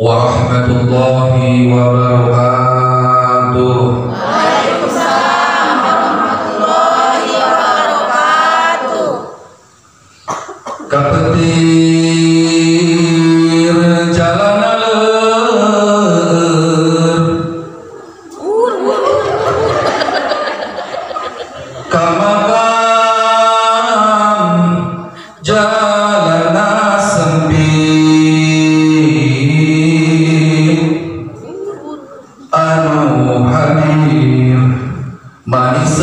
Warahmatullahi wabarakatuh. Waalaikumsalam warahmatullahi wabarakatuh. Kapetir jalan aleur kamakam jalana sempit anu hadir manis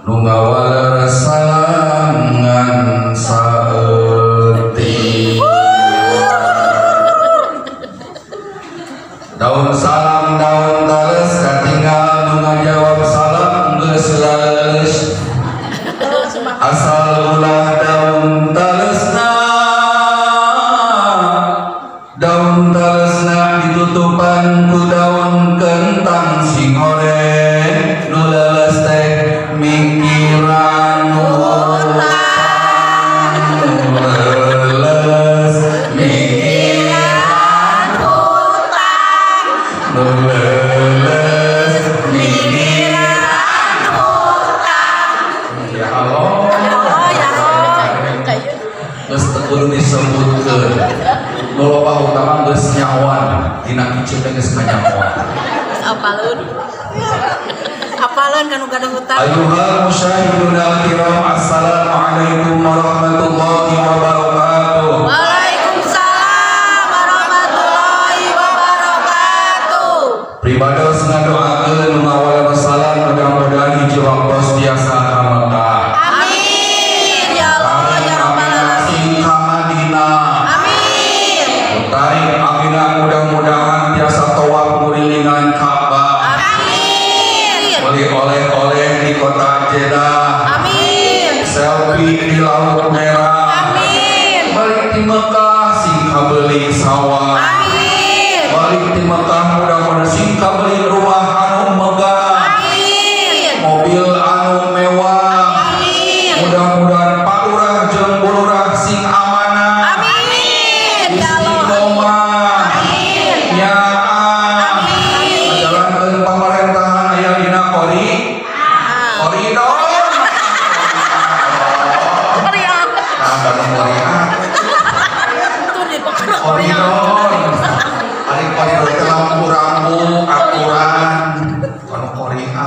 nu ngawaler salangan saeutik. Daun salam daun tales katinggal nu ngajawab salam geus laleus. Asal ulah daun talesna, daun talesna ditutupan ku daun kentang singoreng nu leuleus teh mikiran utang, nu leuleus mikiran utang, nu leuleus mikiran utang. Ya Allah, ya Allah, geus teu kudu disebutkeun. Nu loba utama geus nyawan dina kiceu teh geus kanyahoan. Apaleun. Apaleun kanu gaduh hutang. Ayyuhal musyahidun al-kiram, assalamualaikum warahmatullahi wabarakatuh. Waalaikumsalam warahmatullahi wabarakatuh. Pribados ngadoakeun nu ngawaler salam mudah-mudahan hiji waktos tiasa ka Mekah. Amin ya Allah ya Rabbal alamin. Sing ka Madinah. Amin. Tarik amina mudah-mudahan tiasa tawaf ngurilingan Ka'bah. Amin. Beli oleh-oleh di kota Jeddah. Amin. Selfie di Laut Merah. Amin. Balik di Mekah sing kabeli sawah. Amin. Balik di Mekah mudah-mudahan sing kabeli rumah anu megah. Amin. Mobil anu mewah. Amin. Mudah-mudahan Pak Lurah jeung Bu Lurah sing amanah. Amin. Ya Allah. Istiqomah. Amin. Nyaah. Amin. Ngajalankeun pamerintahan aya dina koridor. Nah, bandung Korea. Koridor. Ari koridor teh lampu-rambu aturan. Anu Korea.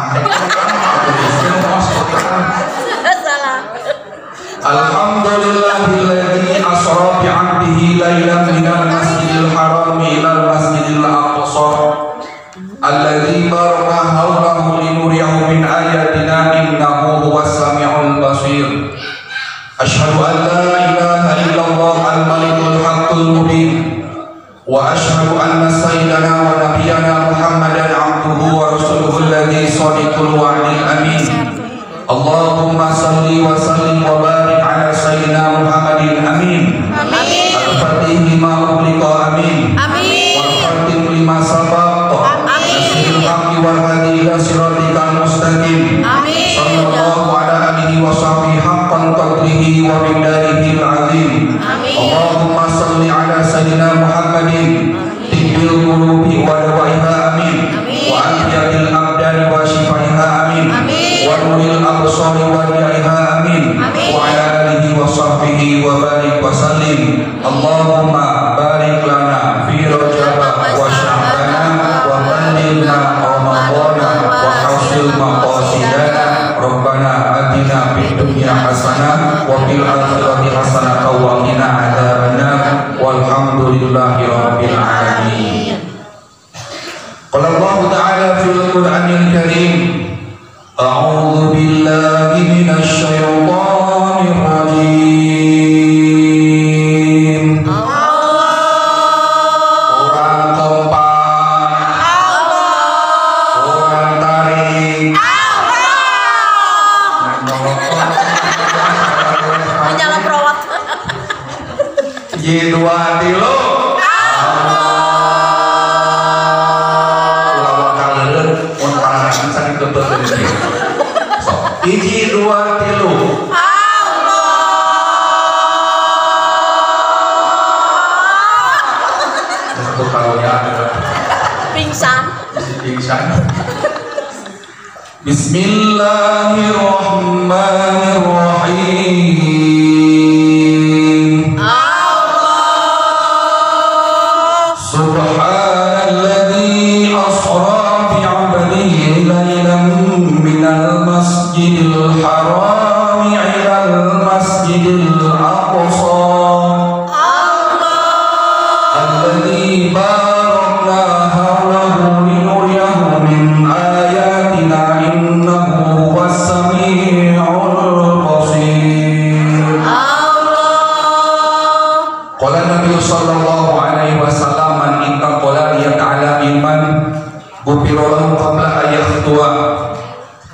Salah. Alhamdulillahilladzi asra bi 'abdihi lailan minal masjidil haram ilal masjidil aqsa alladzi barakna hawlahu linuriyahu min ayatina innahu huwas samiul basir. Asyhadu an la ilaha illallah al-malikul haqqul mubin wa asyhadu anna sayyidana wa nabiyyana Muhammadan 'abduhu wa rasuluhu alladzi shadiqul wa'dil amin. Allahumma salli wa sallim wa barik ala sayyidina Muhammadin amin. Amin. Al-fatih lima ughliqa amin. Amin. Wal khatim lima sabaq. Amin. Nasiril haqqi wal hadi ila siratikal mustaqim. Amin. Sallallahu ala alihi wa sahbihi haqqan qadrihi wa miqdarihil azim. Amin. Allahumma salli ala sayyidina Muhammadin tibbil qulubi wa dawaiha amin. Amin. Wa afiyatil abdani wa shifaiha amin. Amin. Wa nuril absari wa diyaiha amin. Amin. Wa ala alihi wa sahbihi wa barik wa sallim. Allahumma barik lana fi Rajab wa Sya'bana wa ballighna Ramadhana wa hasil maqasidana. Rabbana atina fid dunya hasanah wa fil akhirati hasanah wa qina adzabannar. Walhamdulillahi rabbil alamin. Qala Allah ta'ala fil Qur'anil Karim, a'udzu billahi minasy syaithanir rajim. Allah. Kurang kompak, Allah. Kurang tarik, Allah. Menyala perawat. Y dua tilu. Allah. Lawan kaleun mun parangan. Hiji dua tilu. Allah. Satu karunia pingsan. Pingsan. Bismillahirrahmanirrahim. Allah. Subhanalladzi asra bi 'abdihi lailan minal masjidil harami ilal masjidil aqsa. Allah. Alladzi barakna hawlahu linuriyahu min ayatina innahu huwas samiul basir. Allah. Qala Nabi sallallahu alaihi wasallam man ittaqala liyata'ala iman ghufira lahu qabla an yakhtuwa.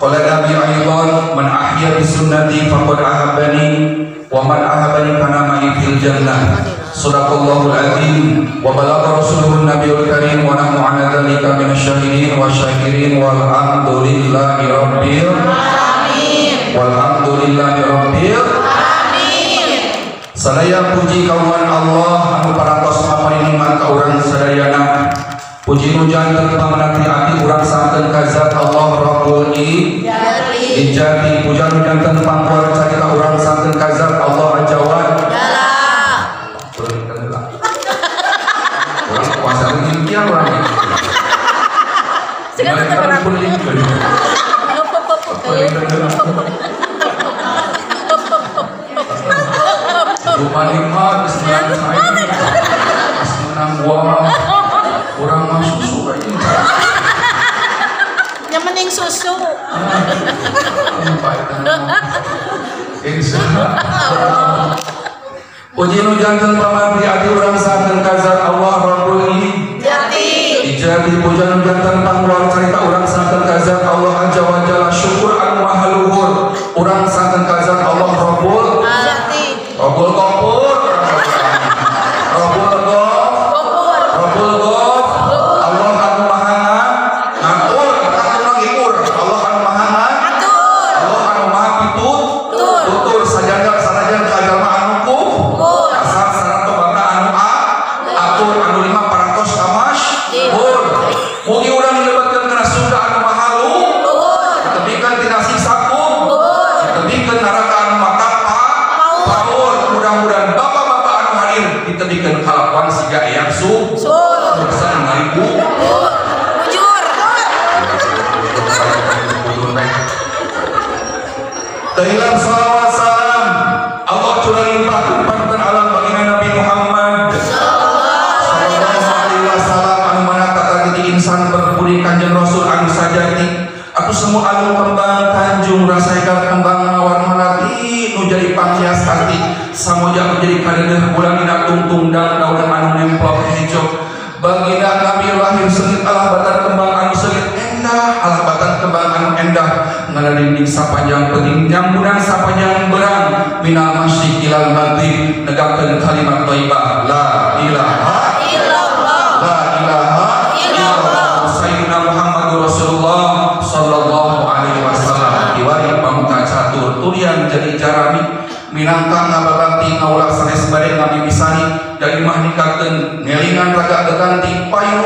Qala Nabi aidan man ahya bi sunnati faqad ahabbani wa man ahabbani kana ma'i fil jannah. Sadaqallahul azim wa balagha rasuluhun nabiyul karim wa nahnu ala dzalika minasyahidin wa syakirin walhamdulillahi rabbil alamin. Walhamdulillahi rabbil alamin. Sadaya puji kawan Allah anu parantos maparingan ka urang sadayana. Puji nu janten pamanati ati urang santen ka zat Allah Rabbul Ijati. Puja nu janten pangkuar carita urang santen ka zat Allah Al-Jawad. Orang puasa impian orang. Orang mah susu kayaknya. Yang mending susu. Puji nu janten pamanti ati urang santen ka zat Allah Rabbul Jati. Ijati. Puja nu janten pangluar carita urang santen ka zat Allah Azza wa Jalla. Syukur anu maha luhur urang santen ka zat Allah Rabbul Jati. Rabbul Ghafur. Rabbul Ghafur. Rabbul Ghafur. Allah anu maha ngatur, anu ngipur. Allah anu maha ngatur. Allah anu maha pitut. Tutur sajada sanajan ka jalma anu kufur. Asal sarato bata anu a atur anu lima parantos kamas. Hur. Mugi urang dilebetkeun kana surga anu maha luhur. Ditebikeun tina siksa kubur. Ditebikeun neraka anu matapa. Paur. Mudah-mudahan bapak-bapak anu hadir ditebikeun kalakuan siga eyang su. Sur ngaribu. Bujur. Tehilang salawat salam Allah curah limpah panten alam baginda Nabi Muhammad sallallahu alaihi wasallam anu mana tata titi insan berbudi Kanjeng Rasul anu sajati aku semua alung kembang tanjung rasaikan kembang mawar melati nu jadi panghias hati samoja menjadi kadeudeuh bulan dina tungtung dan daun anu nemplok hejo. Baginda Nabi lahir sengit alah batan kembang anu sengit endah alah batan kembang anu endah ngala dinding sapanjang penting nyambunan sapanjang berang minal masyriq ilal maghrib negakkeun kalimat thayyibah la ilaha illallah la ilaha illallah sayyidina Muhammadur Rasulullah sallallahu alaihi wasallam. Kiwari pamuka catur turian jadi jarami minangka ngababakti ngaulah sanes bade ngamimisani dari mah ningkatkeun ngelingan raga geganti payu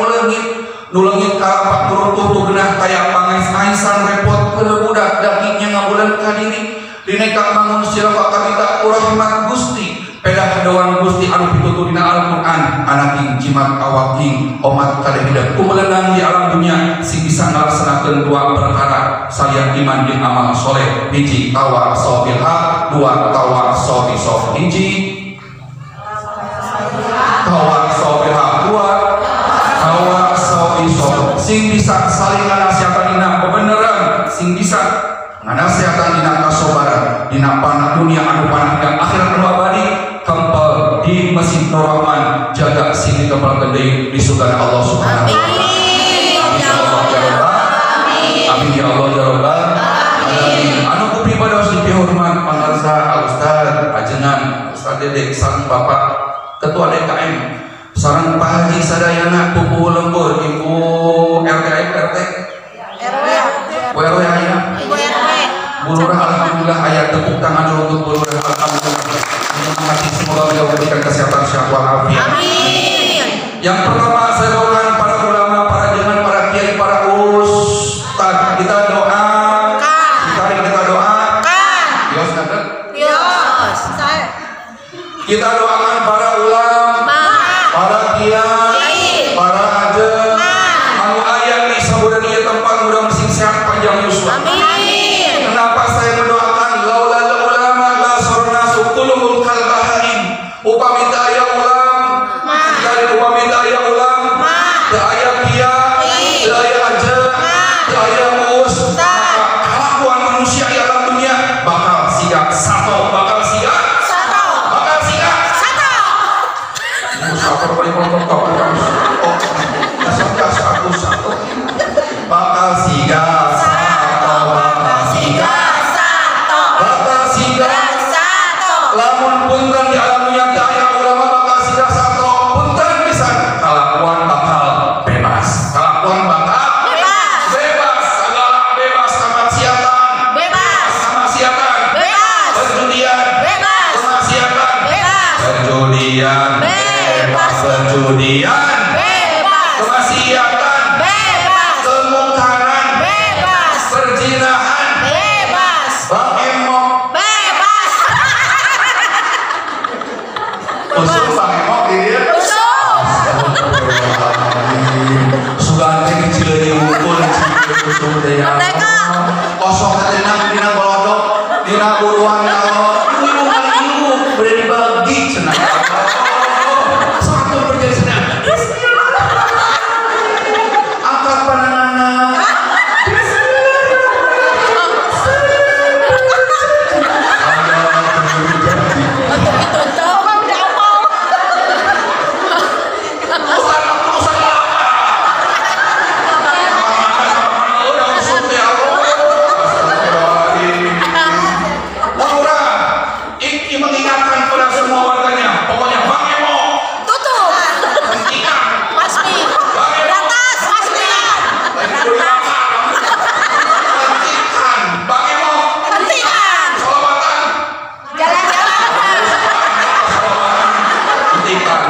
nu leungit kalapak turuntuh tu genah kaya pangais-aisan repot keur budak dagingnya ngabuleun ka diri dineka bangun sira ka kabita ku rahmat Gusti pedah doan Gusti anu pitutur dina Al-Qur'an anaking jimat awaking omat kade hidup kumelenang di alam dunia sing bisa ngalaksanakeun dua perkara salian iman jeung amal soleh. Hiji tawaso bil haq, dua tawaso bisof. Hiji tawaso bil haq, dua tawaso bisof. Sing bisa saling nganasihatan dina kebenaran, sing bisa nganasihatan dina kasobaran, dina panah dunia anu panah hingga akhirat anu abadi. Kempel di Masjid Nur Rahman jaga sini kempel gede di surga Allah Subhanahu wa taala. Amin ya Allah ya Rabbal alamin. Amin ya Allah ya Rabbal alamin. Anu ku pribados dipihormat pangarsa Al Ustaz Ajengan Ustaz Dedek sareng Bapak Ketua DKM sareng Pak Haji sadayana pupuh lembur Ibu RT RT RW RW aya Ibu RW Bu Lurah Perjudian bebas, kemaksiatan bebas, kemungkaran bebas, perzinahan bebas, Bang Emok bebas. Usul Bang Emok di dia. Usul. Sugan teh kecil diukur usul teh ya. Kosong teh dina golodok, dina buruan ya Allah. Ibu ibu beri dibagi cenah. Satu berjadi cenah. Angkat pananana. Mengingatkan kepada semua warganya, pokoknya Bang Emo tutup, hentikan, Masmi, berantas, Masmi, berantas, hentikan, Bang Emo, hentikan, solawatan, jalan-jalan, hentikan,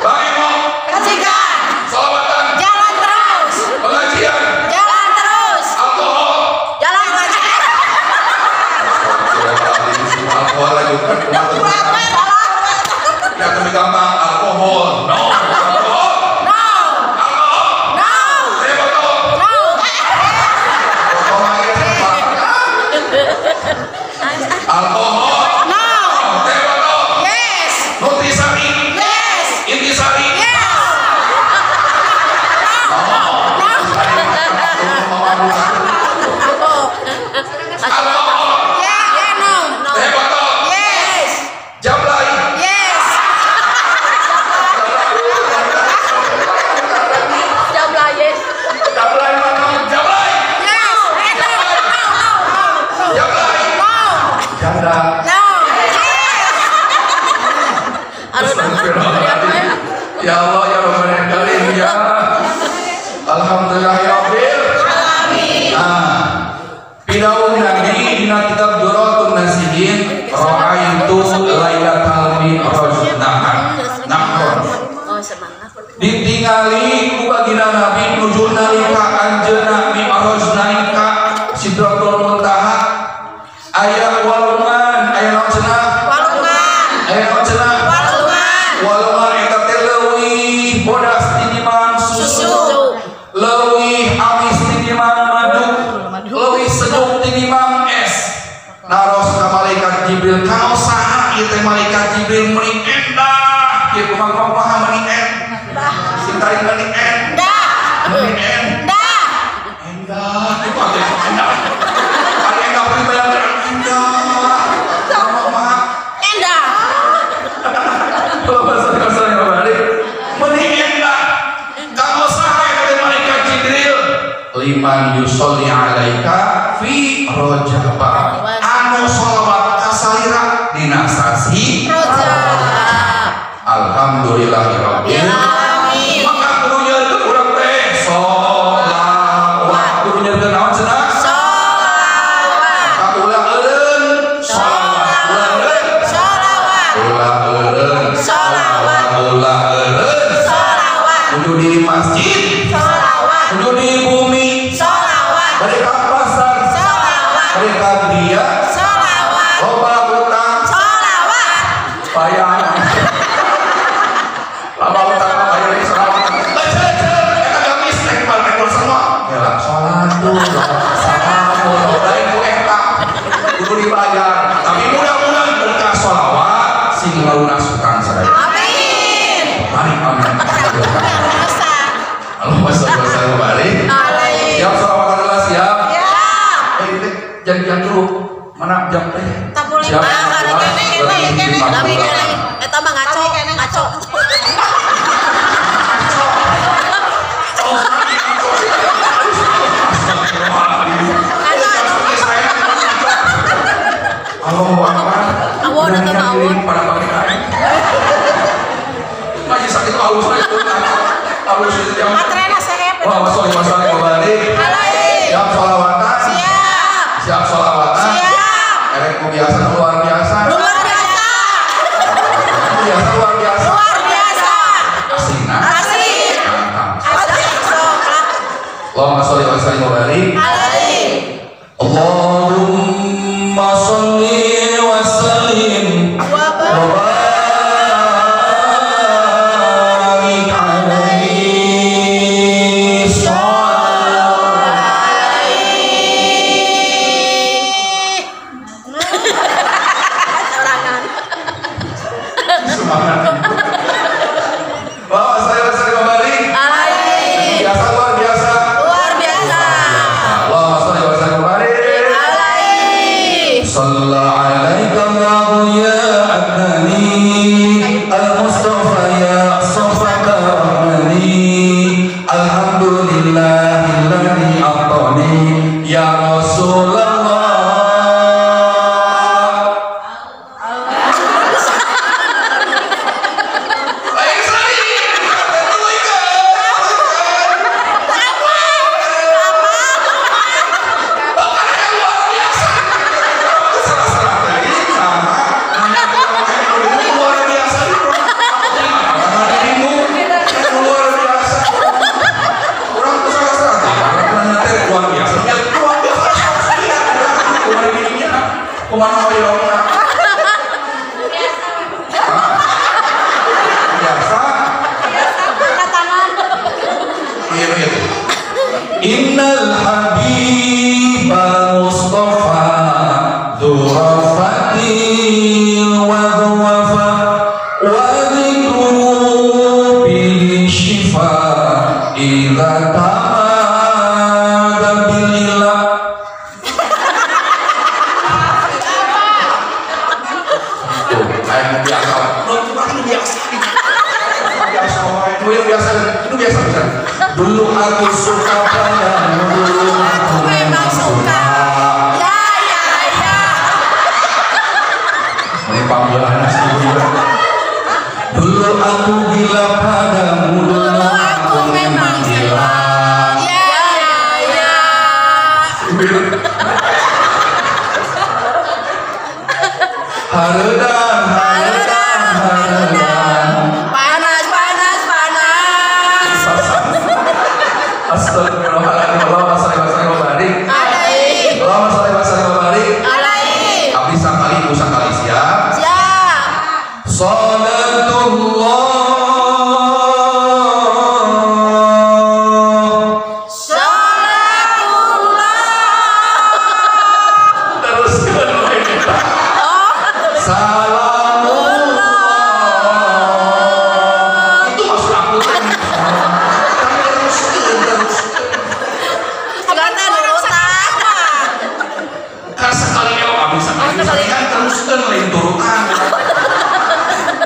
Bang Emo, hentikan, solawatan, jalan terus, pengajian, jalan terus, alkohol, jalan lagi. Alkohol lagi bukan ya lebih gampang alkohol, no, alkohol, no, alkohol, no, saya botol, no, botol lagi cepat, alkohol, no, teh botol, yes, nutrisari, yes, intisari, yes, no, alkohol, teh botol, yes, jablay, yes, jablay, yes, jablay mana, jablay, yes, no, no, jablay, no, janda, no, yes. Ya Allah ya Rabbal Alamin ya. Alhamdulillah ya Rabbil Alamin. Nah, pidawung Nabi dina kitab Duratun Nasihin ra'aitu lailatal mi'raj nahar. Oh, semangat. Ditingali ku baginda Nabi nuju nalika anjeunna mi'raj naik ka Sidratul Muntaha aya walungan, aya naon cenah? Walungan. Aya naon cenah? Walungan. Walungan eta teh leuwih bodas tinimbang susu. Susu. Leuwih amis tinimbang madu, leuwih sejuk tinimbang es. Naros ka malaikat Jibril, kano saha ieu teh malaikat Jibril meuni endah. Ieu kumaha kumaha meuni endah. Sing tarik meuni Endah. Meuni endah. Endah. Endah, itu atuh endah. Ari endah teh bayangkeun endah. Kumaha Endah. Kalau bahasa kasarnya balik, meuni endah. Kano saha eta teh malaikat Jibril? Liman yusolli alaika fi rajaba. Anu sholawat kasalira dina sasi Rajab. Alhamdulillahirabbil Alamin. Maka kudu nyeurkeun urang teh sholawat. Kudu nyeurkeun naon cenah? Sholawat. Maka ulah eureun sholawat. Ulah eureun Sholawat. ulah eureun Sholawat. ulah eureun Sholawat. Kudu di masjid, Sholawat. kudu di bumi, Sholawat. bade ka pasar, Sholawat. bade ka dia, Sholawat. loba utang, Sholawat. bayar. Lama utang bayar lagi sholawat. Ece ece, eta gamis rek balik semua. Heula sholat tuh, salam, lain ku eta. Kudu dibayar. Tapi mudah-mudahan berkah sholawat sing lunas utang sadaya. Amin. Mari amin. Dosa. Allahumma sholli wa sallim balik. Alaihi. Siap sholawat adalah siap. Ya. Eh, jam-jam dulu. Mana jam teh? Tapulima Siap. kene kene kene tapi kene eta mah ngaco ngaco. Allahu Akbar. Awon atau Berani awon? Pada balik aing. Masih sakit alus itu. Alus itu jam. Matrena sehep. Wah, sholli wa sallim wa barik. Alaihi. Siap sholawatan. Siap. Siap sholawatan. Siap. Erek ku biasa luar biasa. Luar biasa. Biasa luar biasa. Luar biasa. Asing. barik. Alaihi. Allahumma sholli wa sallim wa barik alaihi. Semangat. Bapak saya kembali. Biasa luar biasa. Luar biasa. Allahumma sholli wa sallim wa barik alaihi. Shalla alaika Allahu ya Adnani al-Mustafa ya Safaka Rahmani. Alhamdulillahilladzi atani ya Rasulullah. Innal habiba Mustafa dzurafatin wa dzuwafa wa dzikruhu bihi syifa idza tamada bil ila. Tuh, kayak biasa. Biasa, itu biasa bisa. Dulu aku suka padamu, dulu aku memang suka. Ya ya ya. Ini panggilan sendiri. Dulu aku gila padamu, dulu aku memang gila. Ya ya ya. Haredan, haredan, haredan. Panas, panas, panas. Astagfirullahaladzim. Allahumma sholli wa sallim wa barik alaihi. Allahumma sholli wa sallim wa barik alaihi. Abdi sakali, ibu sakali, siap? Siap. Salatullah Salatullah. Teruskan kita. Salamullah. Itu maksud aku.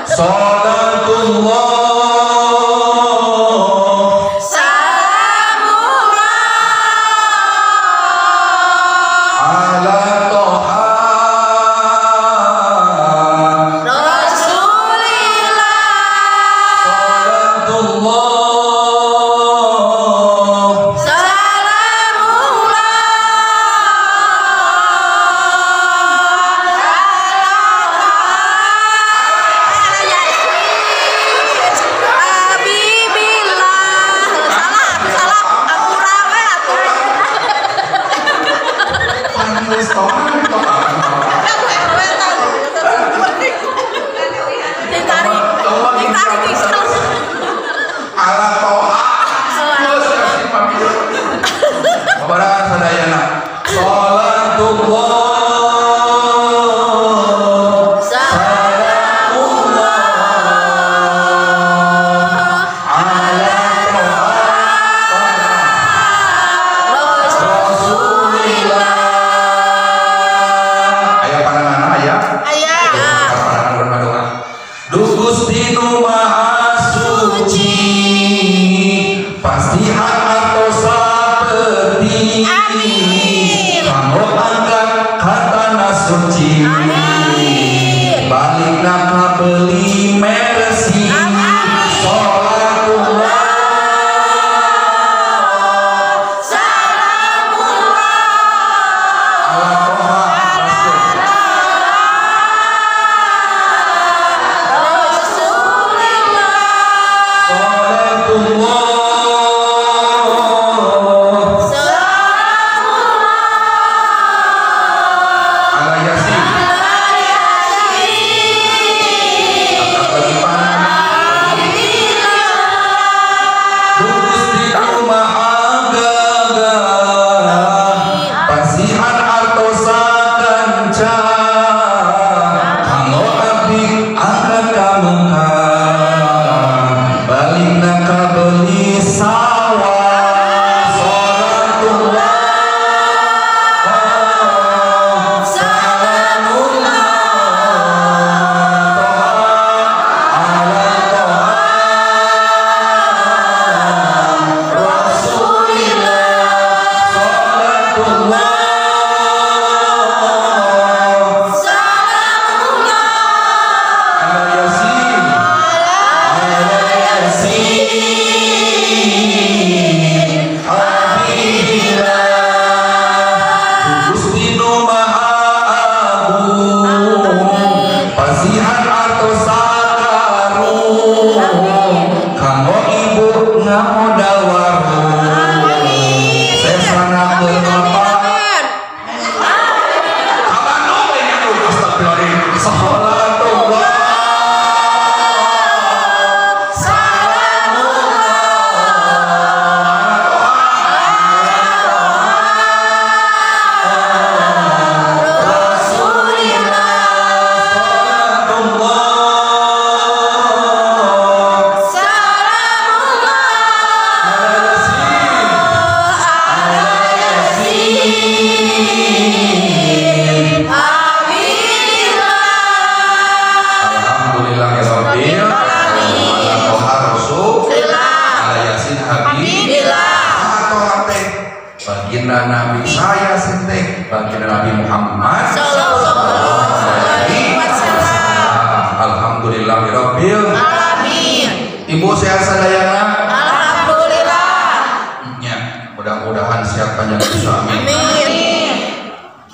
Salatullah Salamullah ala Toha Rasulillah. Salatullah Salamullah Suci. Amin. Balik nak beli Mercy. Sholatullah Salamullah ala Toha Rasulillah. Sholatullah Salamullah. Nabi saya sente baginda Nabi Muhammad sallallahu alaihi wasallam. Alhamdulillahirabbil alamin. Ibu sehat sadayana? Alhamdulillah. Nya, mudah-mudahan sehat panjang usia. Amin. Amin.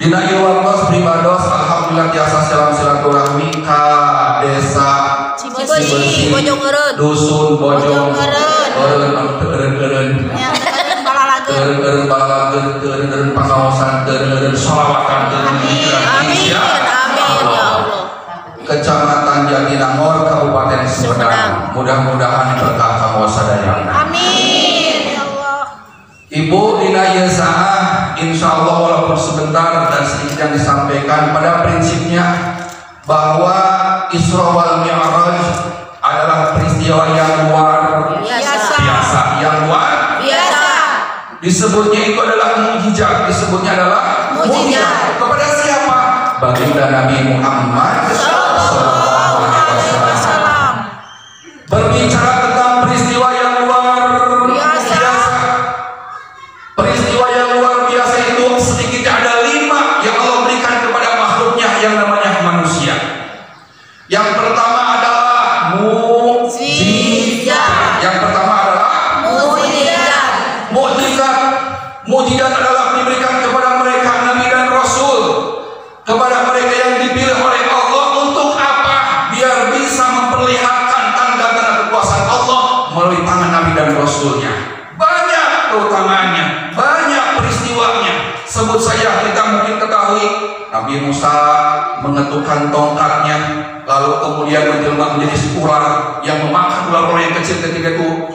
Dina ieu waktos pribados alhamdulillah tiasa salam silaturahmi ka desa Cibeusi, Bojong Eureun, Dusun Bojong Eureun, eureun-eureun. Eureun-eureun balalageun, eureun-eureun pangaosan, eureun-eureun sholawatan, Amin. Amin. Amin ya Allah. Kecamatan Jatinangor, Kabupaten Sumedang. Mudah-mudahan berkah kanggo sadayana. Amin ya Allah. Ibu dina ieu saah, insyaallah walaupun sebentar dan sedikit yang disampaikan, pada prinsipnya bahwa Isra wal Mi'raj adalah peristiwa yang luar biasa. Yang luar biasa. Disebutnya itu adalah mukjizat, disebutnya adalah mukjizat. Kepada siapa? Baginda Nabi Muhammad sallallahu alaihi wasallam. Berbicara tentang peristiwa yang luar biasa. Peristiwa yang luar biasa itu sedikitnya ada 5 yang Allah berikan kepada makhluknya yang namanya manusia. Yang pertama adalah mukjizat. Yang pertama adalah mukjizat. Mukjizat. Mukjizat adalah diberikan kepada mereka nabi dan rasul, kepada mereka yang dipilih oleh Allah untuk apa? Biar bisa memperlihatkan tanda-tanda kekuasaan Allah melalui tangan nabi dan rasulnya. Banyak keutamaannya, banyak peristiwanya. Sebut saja kita mungkin ketahui Nabi Musa mengetukkan tongkatnya, lalu kemudian menjelma menjadi ular yang memakan ular-ular yang kecil ketika itu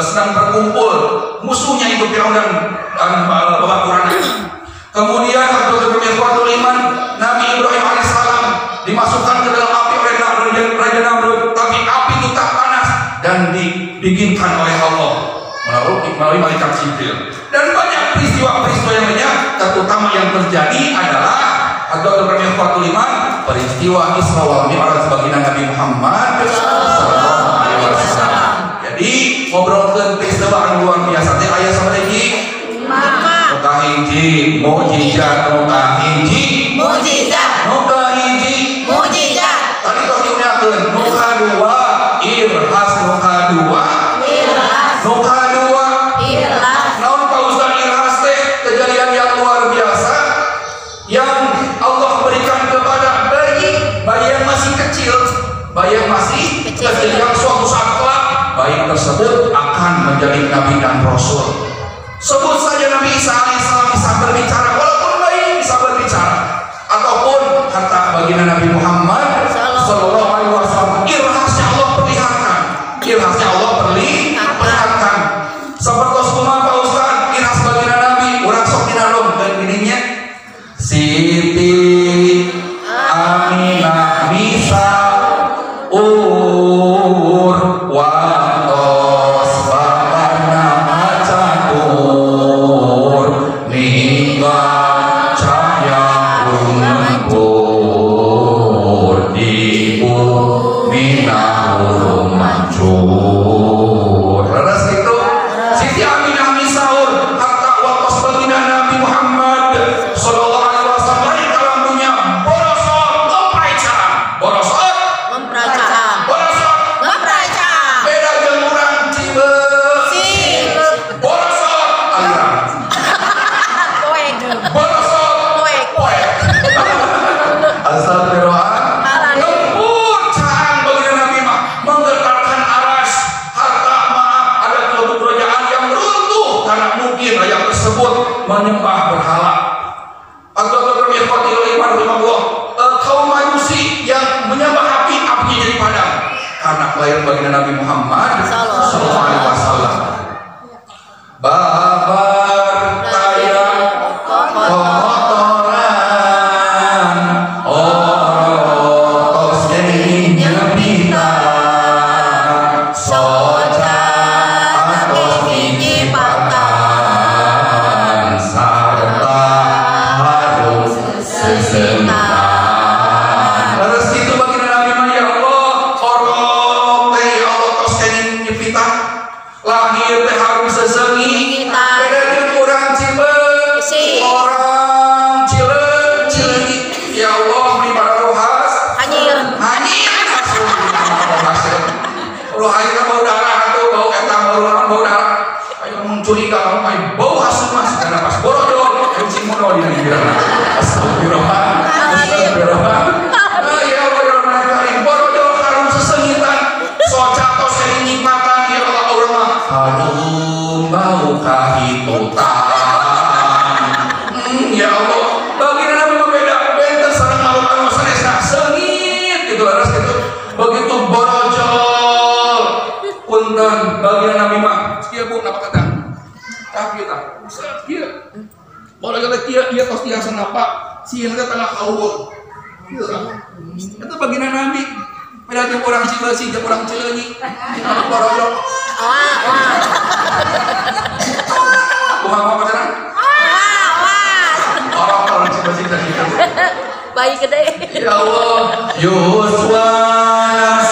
sedang berkumpul musuhnya itu Firaun dan Bapak. Kemudian Iman, Nabi Ibrahim alaihissalam dimasukkan ke dalam api oleh Raja Namrud, tapi api itu tak panas dan didinginkan oleh Allah melalui malaikat Jibril. Dan banyak peristiwa-peristiwa yang lainnya, terutama yang terjadi adalah peristiwa Isra wal Mi'raj baginda Nabi Muhammad sallallahu alaihi wasallam. Jadi ngobrolkeun peristiwa anu luar biasa teh aya sabaraha? Nu kahiji mukjizat, nu kahiji mukjizat, nu kahiji mukjizat. Tadi tos diuningakeun nu kadua irhas, nu kadua irhas, nu kadua irhas. Naon Pak Ustaz irhas teh? Kejadian yang luar biasa yang Allah berikan kepada bayi, bayi yang masih kecil, bayi yang masih kecil, yang suatu saat kelak bayi tersebut akan menjadi nabi dan rasul. Sebut saja Nabi Isa alaihissalam bisa berbicara, walaupun bayi bisa berbicara, ataupun harta baginda Nabi Muhammad sallallahu alaihi wasallam. Irhasnya Allah perlihatkan, irhasnya Allah perlihatkan. Seperti kumaha Pak Ustaz, irhas baginda Nabi, urang sok dinalung dan gininya. Siti Aminah bisa ur watos bapana catur ninggal cahya lumpur di bumi nahur mancur. Leres itu Siti Aminah misaur harta watos baginda Nabi Muhammad sallallahu alaihi wasallam lahir dalam dunia borosot memperacaan, borosot memperacaan, borosot memperacaan. Beda jeung urang Cibeusi, borosot aliran, poek, borosot poek, poek. Astagfirullah. Lembur caang baginda Nabi mah menggetarkan aras. Harta maaf ada kelompok kerajaan yang runtuh karena mungkin rakyat tersebut menyembah berhala. Atau kaum Majusi yang menyembah api, apinya jadi padam karena kelahiran baginda Nabi Muhammad sallallahu alaihi wasallam. Babar taya kotoran orotos kenging nyepitan soca atos nyipatan sarta harum sesentan. Leres itu baginda Nabi mah, ya Allah, orok teh ya Allah tos kenging nyepitan, lahir teh harum sesengi. Beda jeung urang Cibeusi, Barudak teh kieu ieu tos tiasa napa sieun teh tengah kaluhur. Kieu lah. Eta baginda Nabi. Beda jeung urang Cibeusi jeung urang Cileunyi. Anu barolok. Wah, wah. Kumaha pacaran? Wah, wah. Orang-orang Cibeusi teh kitu. Bayi gede. Ya Allah, Yuswas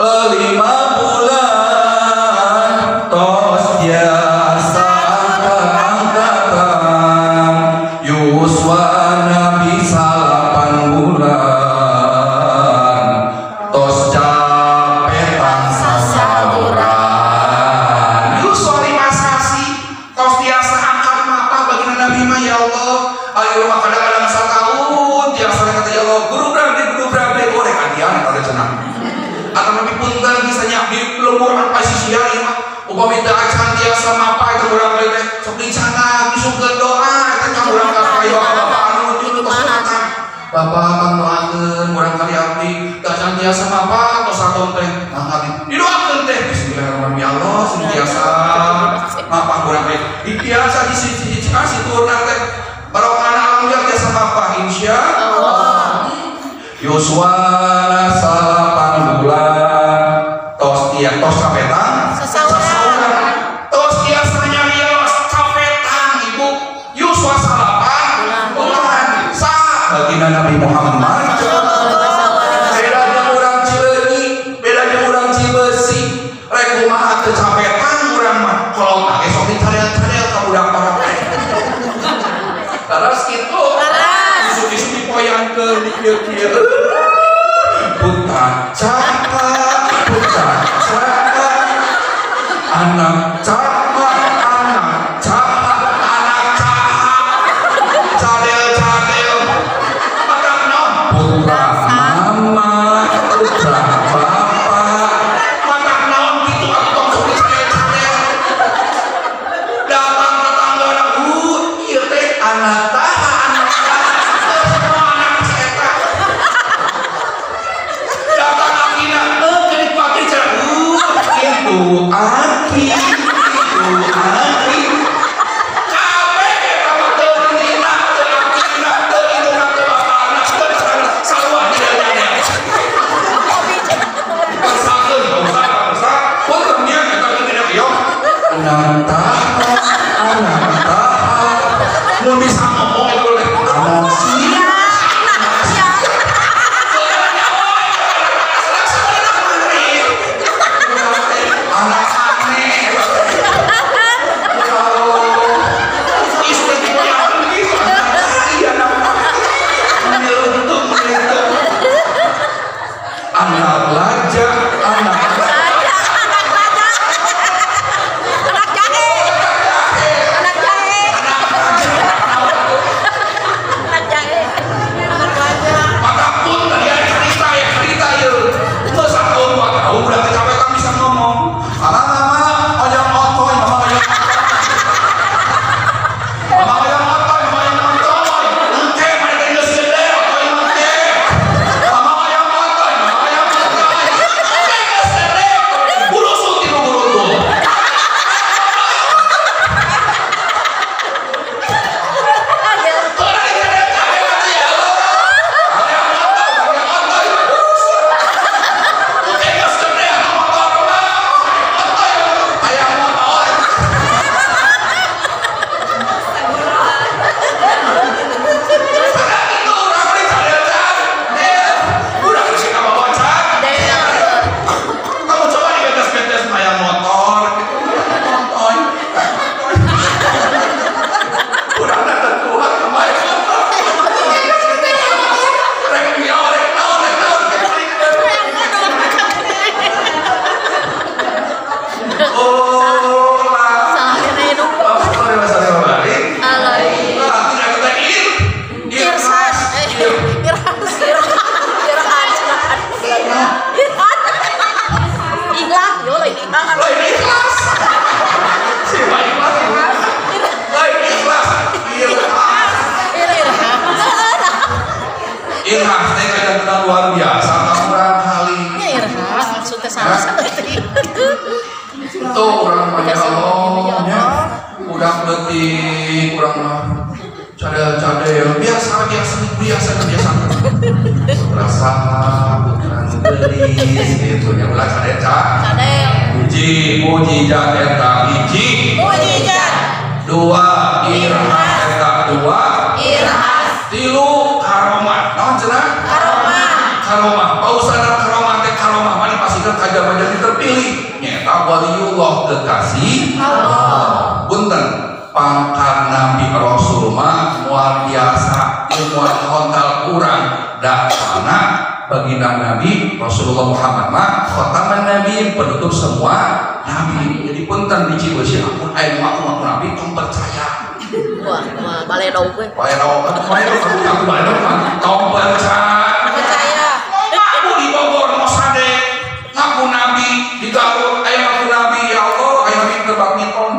5 bulan tos biasa angkatan Yuswa Nabi 8 bulan tos capetan sasauran. Yuswa 5 sasi tos biasa angkat mata baginda Nabi mah ya Allah. Ayo mah kadang-kadang sataun tiasa kata ya Allah guru berabdi goreng adian eta teh cenah. Atau nabi punten misalnya di lemburan pasisia ieu mah upami teu acan tiasa mapa eta urang teh sok dicana disungkeun doa eta ka urang ka kayo bapak anu nuju tos datang. Bapak tong doakeun urang kali abdi teu acan tiasa mapa tos sataun teh mangga didoakeun teh bismillahirrahmanirrahim ya Allah sing tiasa mapa urang teh dibiasa di sisi turna teh barokah alhamdulillah tiasa mapa insyaallah. Yuswa 8 bulan tos dia tos capetang sasauran tos tiasa nyarios capetang ibu Yuswa 8 bulan sa baginda Nabi Muhammad beda jeung urang Cileunyi beda jeung urang Cibeusi rek kumaha teu capetang urang mah kolot ge sok dicarel-carel ka budak orang teh terus kitu isuk-isuk dipoyangkeun di kieu-kieu putra caka anak caka anak caka anak caka cadel-cadel matak naon putra mama putra bapak matak naon kitu atuh tong sok dicadel-cadel datang tetangga bu ieu teh anak taha anak taha anak si eta datang akina kedik pakir cara itu aki itu aki kabeh eta mah teu dina teu akina teu indungna teu bapana teu sarua sarua dina paksakeun paksa punten nya eta dina ieu anak taha anak taha mun bisa ngomong itu teh anak sia anak aneh istri dipoyangkeun begitu anak iya anak menyeluntuk menyeluntuk anak laja anak Anak jahe anak jahe anak jahe anak jahe maka pun tadi ada cerita ya cerita ya nggak setahun 2 tahun udah kecapean bisa ngomong mama mama oyong otoy mama oyong mama oyong otoy mama oyong otoy engke mana teh geus gede otoy engke mama oyong otoy mama oyong otoy engke geus gede burusut ti guru Kamu coba dibetes-betes mayang motor gitu. Otoy. Kurang datang kuat ke mayang motor. Rek biau, rek naon, rek naon. Oh lah. Salah kena hidup. Balik. Alai. Nah, tidak kita ir. Irsan. Irhan. Irhan. Irhan. Ikhlas, yo lain ikhlas. Lain ikhlas. Siapa ikhlas? Lain ikhlas. Irhas. Irhan. Irhas teh kadang-kadang luar biasa kamu orang kali. Ya irhas maksudnya salah saeutik. Tuh orang mah ya Allah nya. Udah leutik urang mah. Cadel-cadel biasa biasa biasa biasa. Putra saha, putra nu geulis gitu nya ulah cadel cadel. Hiji mujizat eta hiji. Mujizat. Dua irhas eta dua. Irhas. Tilu karomah. Naon cenah? Karomah. Karomah. Pausana karomah teh karomah mah dipasihkeun ka jalma-jalmi terpilih. Nyaeta waliullah kekasih Allah. Punten pangkat Nabi Rasul mah moal biasa moal kontal urang datana baginda Nabi Rasulullah Muhammad mah khataman nabi penutup semua nabi. Jadi punten biji beusi ampun aya nu ngaku-ngaku nabi tong percaya. Wah, wah baledog we. Baledog, baledog aku baledog mah tong percaya. Percaya. Ngaku di Bogor Mosade ngaku nabi di Garut aya ngaku nabi ya Allah aya nabi keur badminton.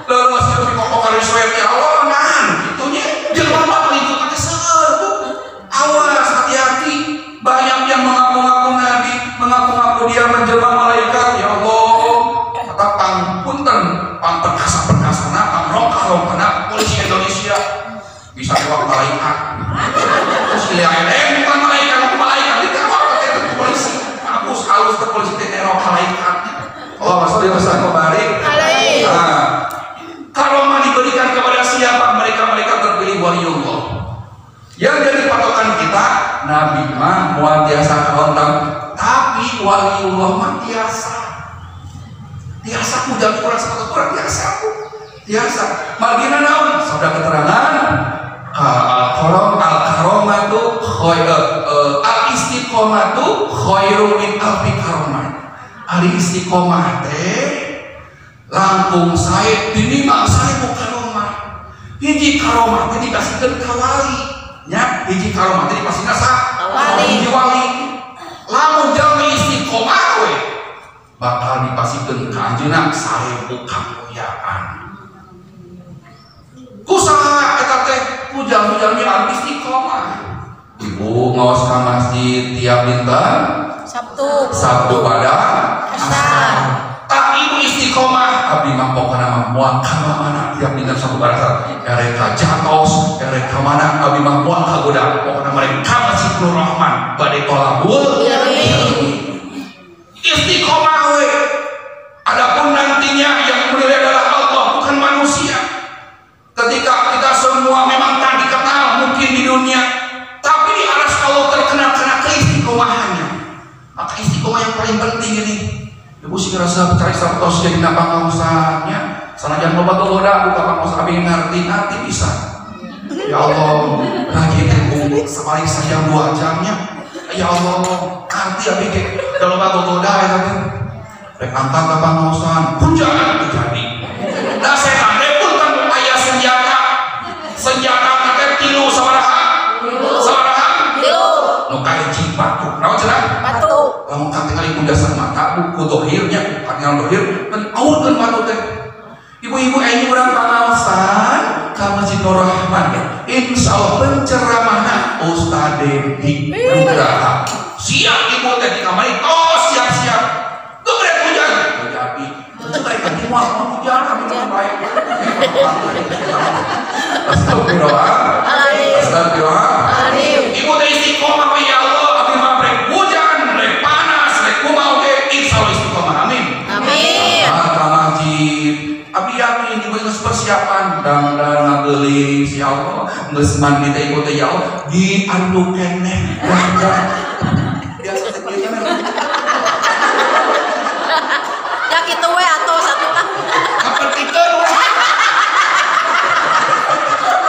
Leureus ieu kok kariswet ya Allah nah kitunya jelema mah pengikut teh seueur bu. Awas hati-hati banyak yang mengaku-ngaku nabi, mengaku-ngaku dia menjelma malaikat ya Allah. Kata pang punten, pang perkasa-perkasana, pang rongkah-rongkahna polisi Indonesia bisa lewat malaikat. Terus lihat bukan malaikat, aku malaikat ditewak teh polisi. Hapus halus ke polisi teh nerok malaikat. Allah sholli wa sallim barik. Nah, karomah diberikan kepada siapa? Mereka-mereka terpilih waliullah. Yang jadi patokan kita nabi mah moal tiasa kaontang, tapi waliullah mah tiasa. Tiasa udah kurang satu kurang tiasa. Tiasa. Margina naon? Sabda keterangan al-karom al-karomatu khair al-istiqomatu khairu min alfi karomah. Ari istiqomah teh langkung sae tinimbang sae karomah. Hiji karomah teh dipasihkeun ka wali. Nya hiji karomah teh dipasihna sa wali. Hiji wali. Lamun jalmi istiqomah we bakal dipasihkeun ka anjeunna 1000 kamulyaan. Kusaha eta teh ku jalmi-jalmi anu istiqomah. Ibu ngaos ka masjid tiap dinten Sabtu. Sabtu pada asar. Tak ibu istiqomah abdi mah pokona mah moal ka mana tiap dinten Sabtu pada asar. Erek ka Jatos, erek ka mana abdi mah moal kagoda. Pokona mereka ka Masjid Nur Rahman bade tolabul ilmi. Istiqomah we. Adapun nantinya yang menilai adalah Allah bukan manusia. Ketika kita semua memang tak dikenal mungkin di dunia, tapi di aras Allah terkenal karena keistiqomahannya. Maka istiqomah yang paling penting ini. Ibu sih ngerasa cari sabtos jadi napa ngaosannya. Sanajan loba goda buka pangaos abi ngarti ngarti bisa. Ya Allah, lagi teh paling sejam 2 jamnya. Ya Allah, ngarti abi ge da loba goda eta teh. Rek angkat ka pangaosan, hujan terjadi. Nah setan teh pun kan aya senjata. Senjata teh tilu sabaraha? Sabaraha? Tilu. Nu kahiji batu. Naon cenah? Batu. Lamun katingali ku dasar mata ku dohirnya, katingali dohir, kan aurkeun batu teh. Ibu-ibu ini urang pangaosan ka Masjid Nur Rahman. Insyaallah penceramahna Ustaz Dedi Nugraha. Siap ibu teh di kamari tos siap-siap. Gebrek hujan. Terjadi. Mereka moal hujan kami mah baik. Astagfirullah. Astagfirullah. Ibu teh istiqomah ya Allah, abdi mah rek hujan, rek panas, rek kumaha oge insyaallah istiqomah. Amin. Amin. Ka masjid. Abdi yakin ibu geus persiapan dangdan ngageulis ya Allah, geus mandi teh ibu teh ya Allah, dianduk keneh. Biasa teh kieu kan. Ya kitu we atuh satu lah. Kapertikeun we.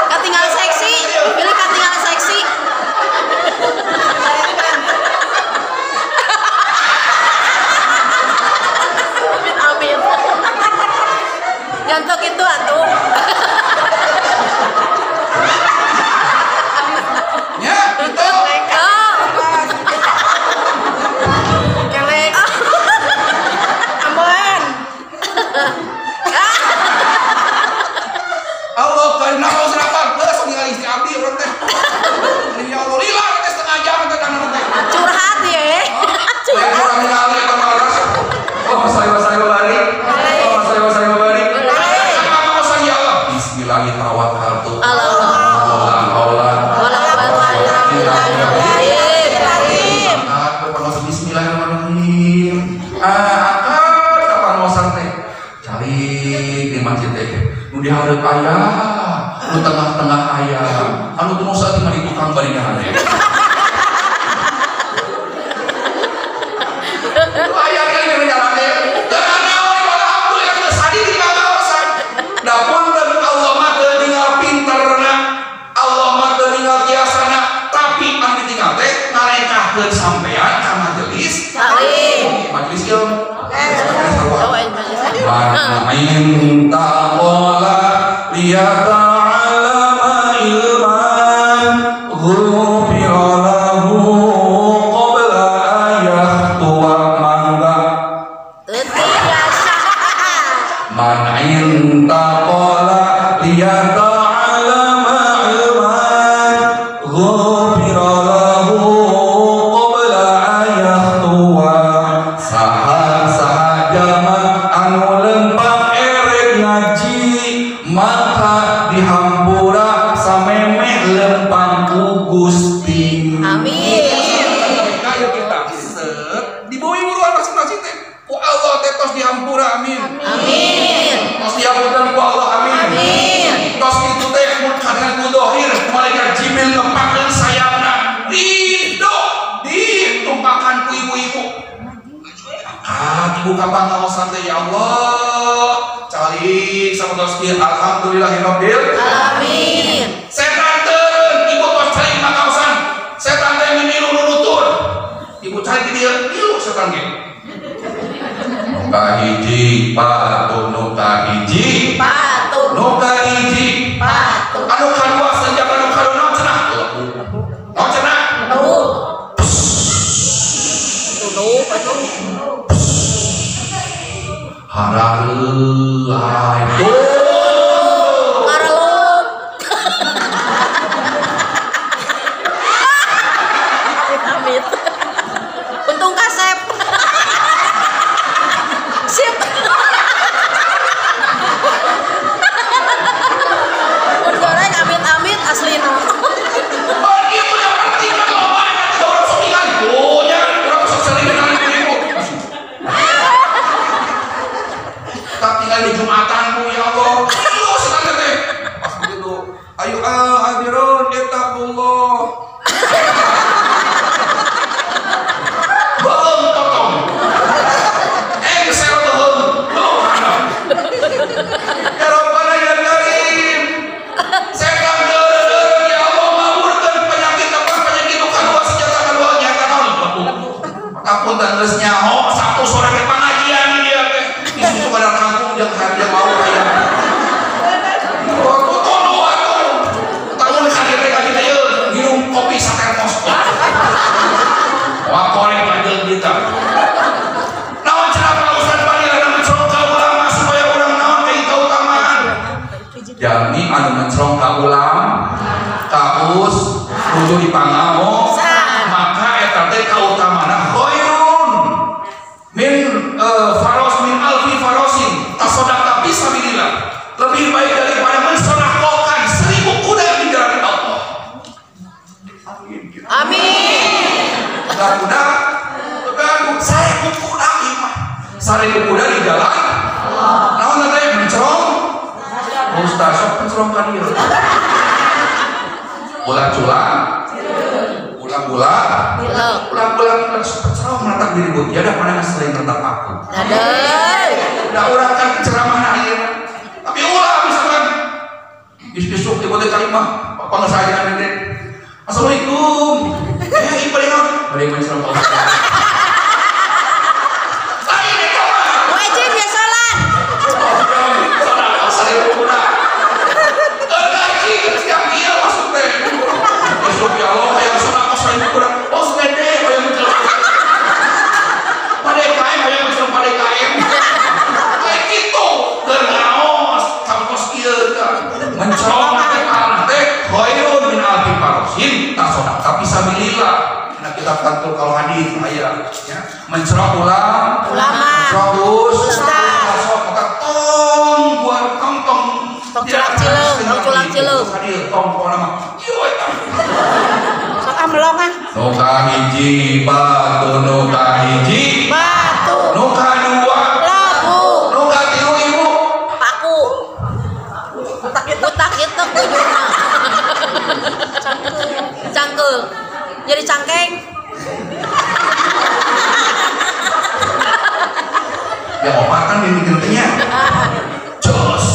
Katinggal seksi, pilih katinggal seksi. Amin amin. Jantok itu atuh. Ya, itu. Oh. tawakkaltu ala Allah wala quwwata illa billah. Bismillahirrahmanirrahim. Akad kapan wasan teh calik di masjid teh nu dihareup aya, nu tengah-tengah aya, anu teu saat mah di tukang bari dahar. Aya kali jalan teh. Teu naon alhamdulillah geus sadi di pangaosan. Da punten Allah mah teu ninggal pinterna, Allah mah teu ninggal tiasana, tapi anu ditinggal teh ngarekahkeun sampean ka majelis taklim. Majelis ilmu. Man taqala liyata'allama ilman ghufira lahu qabla an yakhtuwa mangga. Man intaqala liyata'allama ilman ghufira lahu qabla an yakhtuwa. Saha saha jalma anu lempang erek ngaji maka dihampura samemeh lempang ku Gusti. Amin. Ayo kita set di bumi buruan masing-masing teh ku Allah teh tos dihampura, amin. Amin. Tos dihampura ku Allah, amin. Amin. Tos itu teh kadang ku dohir malaikat Jibril ngepakeun sayapna ridho ditumpakan ku ibu-ibu. Ah, ibu kapan ngaosan teh ya Allah. Calik sama tos kieu alhamdulillahirabbil alamin. Setan teureun ibu tos calik makaosan. Setan teh mimilu nunutur. Ibu calik di dieu milu setan ge. Nu kahiji patuh, nu kahiji patuh, nu kahiji patuh. Anu kadua senjata anu kadua naon cenah? Naon cenah? Tuh. Harareuh itu. Mareluk. Amit. Untung kasep. Sip. Mun goreng amit-amit aslina. Oh, ieu mah penting loba orang sok ningali. Oh, nya urang sok sering ningali ibu. Tak tinggal di Jumatan bu ya Allah. Aduh, setan teh. Pas begitu, ayo hadirin ittaqullah. Beuh totong. Geus beuh. Beuh kana. Ya Rabbana ya Karim. Setan deureun ya Allah ngaburkeun penyakit apa penyakit nu kadua senjata kadua nyata naon. Kapunten geus nyaho Sabtu sore teh pangajian dia teh. Disusu pada kampung jeung harga mau aya. Oh, tono atuh. Tamun ka dieu teh ka dieu teh nginum kopi satermos. Wah, korek bageul kita. Naon cenah Pak Ustaz panggilan mencrong ka ulama supaya urang naon ka kautamaan. Jalmi anu mencrong ka ulama, ka us kudu dipangamo, maka eta teh kautamana khairun min faros min alfi farosin tasodaqa fisabilillah, lebih baik daripada mensedekahkan 1000 kuda di jalan Allah. Amin. Amin. Kuda seribu kuda imah, 1000 kuda di jalan Allah. Naon teh mencrong? Ustaz sok mencrong ka dieu. Ulah-ulah, ulah-ulah, ulah-ulah sok mencrong menatap diri bu. Ya dah mana selain menatap aku. Udah orang kan ceramah ayeuna. Tapi ulah misalkan isuk ibu teh kalimah, bapak geus aja kan dede. Assalamualaikum. Eh, ieu bade naon? Bade mencrong ka Ustaz. Lain eta mah. Wajib ya salat. Salat seribu kuda. Ngaji geus siang ieu masuk teh. Isuk ya Allah hayang sedekah 1000 kuda. Oh, gede hayang mencrong. Pada KM hayang mencrong pada KM. Kayak gitu keur ngaos kampus ieu mencrong teh teh khairun min alfi farosin tasodaqa fisabilillah. Nah kita kantul kalau hadis aya ya mencrong ulama mencrong ustaz maka tong buat tong tong tong culak cileung tong culak Cangkeung. Ka dieu tong pokona mah. Ieu eta. Sok ah melong ah. Nu kahiji batu, nu kahiji batu, nu kadua labu, nu katilu ibu paku. Butak itu ujungna. Cangkeung. Jadi cangkeng. Ya opat kan mikir teh nya. Jos.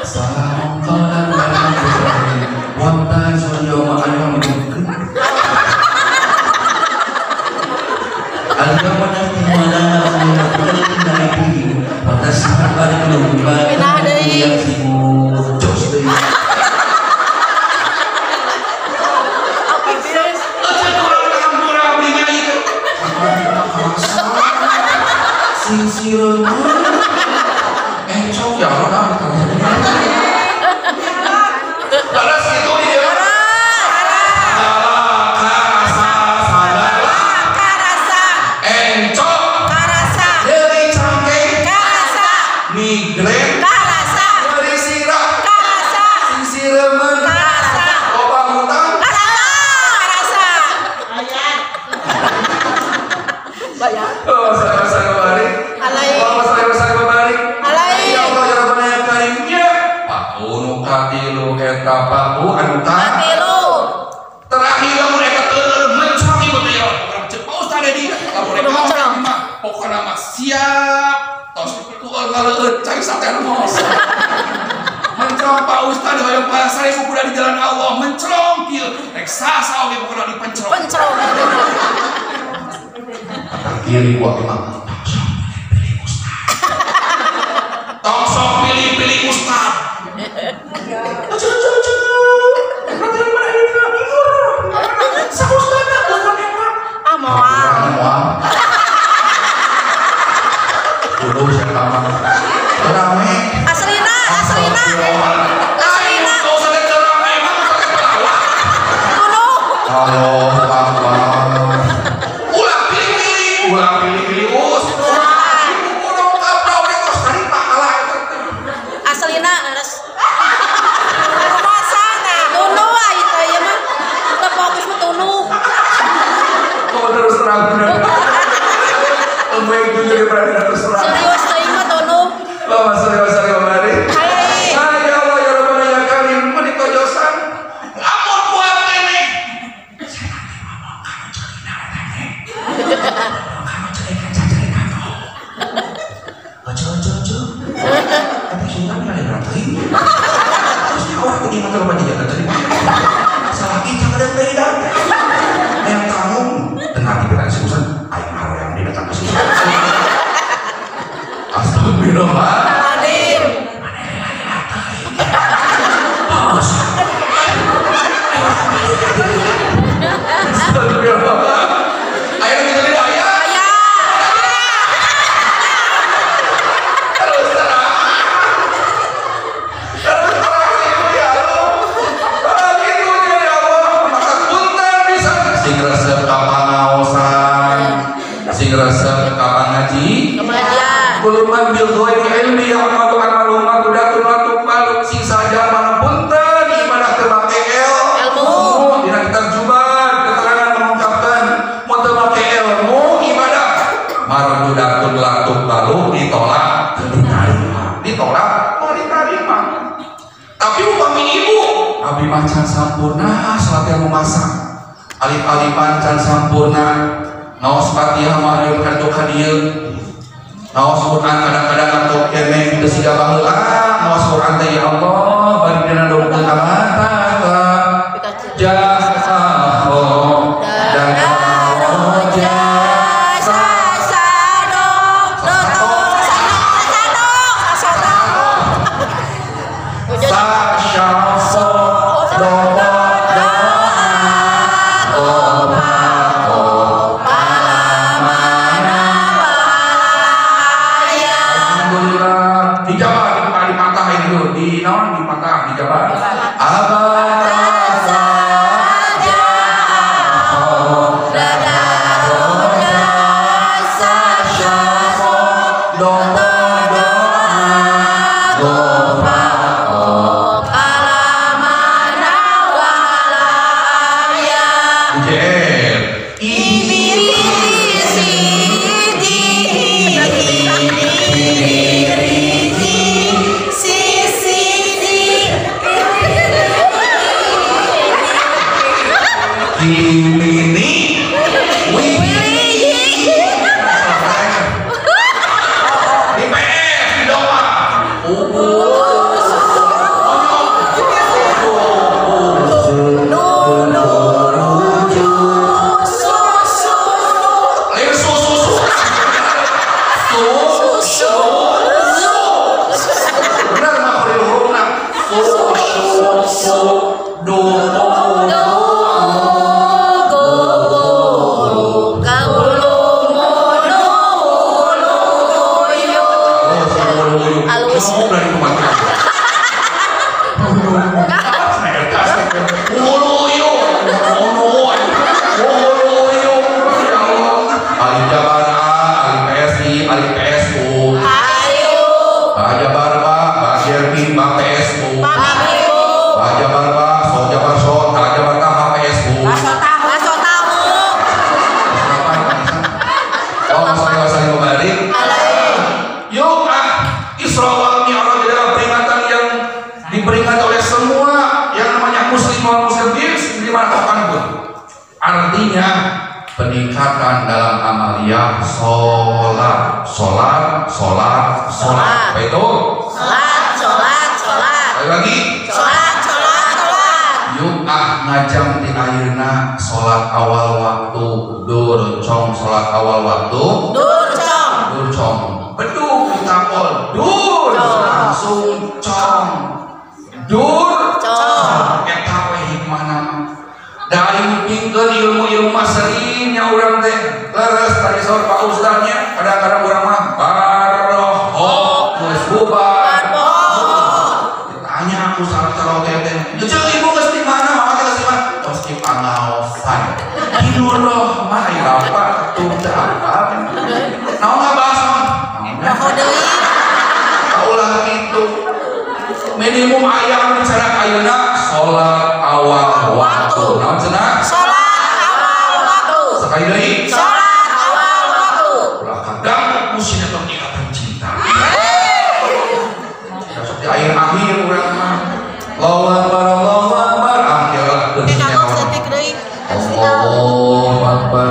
Salam qawlan wamtazul yawma ayyuhal mujrimun. Al-yawma nahtimu ala afwahihim wa tashhadu arjuluhum bima kanu yaksibun. Jos deui. Sing encok ya Allah balas itu dia karasa sadala karasa encok karasa dari cangkeng karasa migren karasa dari sirah karasa sing siremen karasa loba hutang karasa ayat bayar. Oh, saya balik. Ya Allah ya Rabbana ya Karim ya. Paku nu katilu eta paku anu katilu. Terakhir lamun eta teu mencrong ieu teh ya. Cek Pak Ustaz di lamun rek mah pokona mah siap. Tos tueur ngaleueut cai satermos. Mencrong Pak Ustaz hoyong 1000 kuda di jalan Allah mencrong kieu. Rek sasa oge pokona dipencrong. Pencrong. Kiri gua mah tong sok pilih-pilih ustad. Ah moal. Dulu saya mah rame. Aslina, aslina. Aslina. Allahu Akbar. Ulah pilih-pilih, ulah pilih-pilih ustad. Aslina leres. Rumasana. Tunu ah itu ieu mah. Teu fokus mah tunu. Oh terus terang bener. Emang jujur ya berarti terus terang. Serius teuing mah tunu. Allahumma sholli wa sallim wa barik. Ya Allah ya Rabbana ya Karim mun ditojosan. Amun kuat keneh. Ojo ojo ojo. Tapi sultan kan ada teuing. Terus orang tadi mata lupa dijaga tadi. Salah kita ada beda. Yang tamu tengah pikiran si Susan, aing haroyang dia datang ke Susan. Astagfirullah. Adim. Astagfirullah. Ayo kita lihat ya. Terus terang. Terus terang itu ya Allah. Gitu ya Allah. Maka punten bisa sing resep ka pangaosan, sing resep ka pangaji. Kuluman bil ghairi ilmi ya'malu amalu madudatun wa tuqbalu sing saja mana punten ibadah teu make ilmu. Dina kitab Juban keterangan mengungkapkan mun teu make ilmu ibadah mardudatun la tuqbalu ditolak teu diterima. Ditolak moal diterima. Tapi upami ibu abdi mah can sampurna salat yang memasak. Alif-alifan can sampurna. Ngaos Fatihah mah ayeuna ka dieu ka dieu. Ngaos Quran kadang-kadang atau keneh teu siga baheula ngaos Quran teh ya Allah bari dina dongkeun ka jaho dan roja sasado doto sasado sasado sasyaso dodo di naon dipatah di jabar. Ini di PS di doa. Artinya peningkatan dalam amaliyah sholat, sholat, sholat, sholat. Apa itu? Sholat, sholat, sholat. Sekali lagi. Sholat, sholat, sholat. Yuk ah ngajam di akhirna sholat awal waktu, dur cong sholat awal waktu, dur cong, dur cong. Beduk ditapol, dur langsung cong, dur cong. Eta we hikmahna mah. Dari mungkin ilmu-ilmu mah seringnya urang teh leres tadi saur Pak Ustadznya kadang-kadang urang mah baroho geus bubar. Ditanya aku salah cara teh teh. Jeung ibu geus di mana? Mama teh geus di mana? Geus di pangaosan. Tidur loh mah aya bapak tuh teh apa? Naon ngabahas naon? Poho deui. Ulah kitu. Minimum aya bicara ayeuna salat awal waktu. Naon cenah? Salat awal waktu. Sekali deui. Salat awal waktu. Ulah kaganggu ku sinetron Ikatan Cinta. Sok di akhir-akhir urang mah. Allahu akbar, Allahu akbar. Ah, ya Allahu akbar.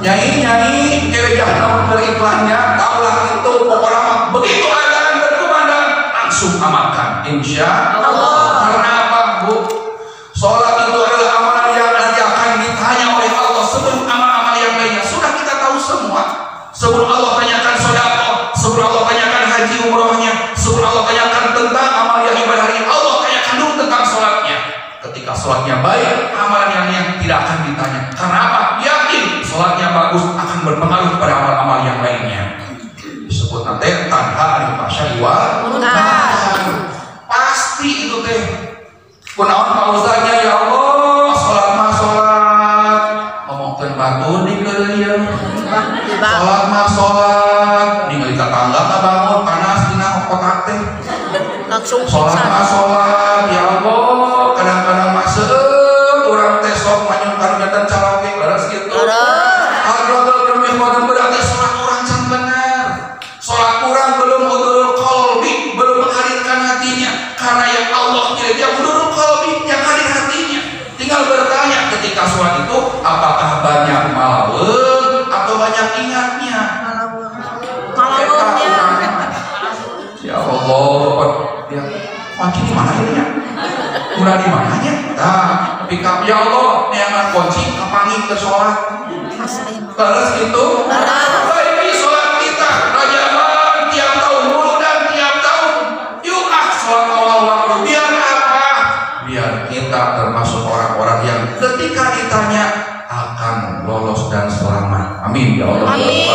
Nyai-nyai cewek jahanam beriklannya, taulah itu pokoknya mah begitu azan berkumandang langsung amalkan. Insya Allah. Karena apa, Bu? Sholat itu adalah amalan yang nanti akan ditanya oleh Allah sebelum amal-amal yang lainnya. Sudah kita tahu semua. Sebelum Allah tanyakan sedekah, sebelum Allah tanyakan haji umrohnya, sebelum Allah tanyakan tentang amal yang ibadah hari, Allah tanyakan dulu tentang sholatnya. Ketika sholatnya baik, amalan yang lainnya tidak akan ditanya. Karena apa? Yakin sholatnya bagus akan berpengaruh pada amal-amal yang lainnya. Disebut nanti tanha anil fahsya'i wal munkar. Pasti itu teh. Kunaon Pak Ustadznya, ya Allah, sholat mah sholat, ngomongkeun batur di keureuyeun. Sholat mah sholat, ningali tetangga bangun panas dina otak teh. Langsung sholat mah sholat, ya Allah, kadang-kadang mah seueur urang teh sok manyungkan kegiatan caloke leres kitu. Hadrotul demi khodan berarti sholat urang can bener. Sholat urang belum hudurul qalbi, belum menghadirkan hatinya. Karena yang Allah pilih dia hudurul qalbi, yang hadir hatinya. Tinggal bertanya ketika sholat itu apakah banyak malaweung atau banyak ingatnya? Malaweungnya. Ya Allah, ya kunci di mana ini ya? Udah di mananya? Nah, pick up ya Allah, neangan kunci kapangi ke sholat. Terus gitu. Baik sholat kita rajaban tiap tahun muludan tiap tahun. Yuk ah sholat awal waktu biar apa? Biar kita termasuk orang-orang yang ketika ditanya akan lolos dan selamat. Amin ya Allah. Amin.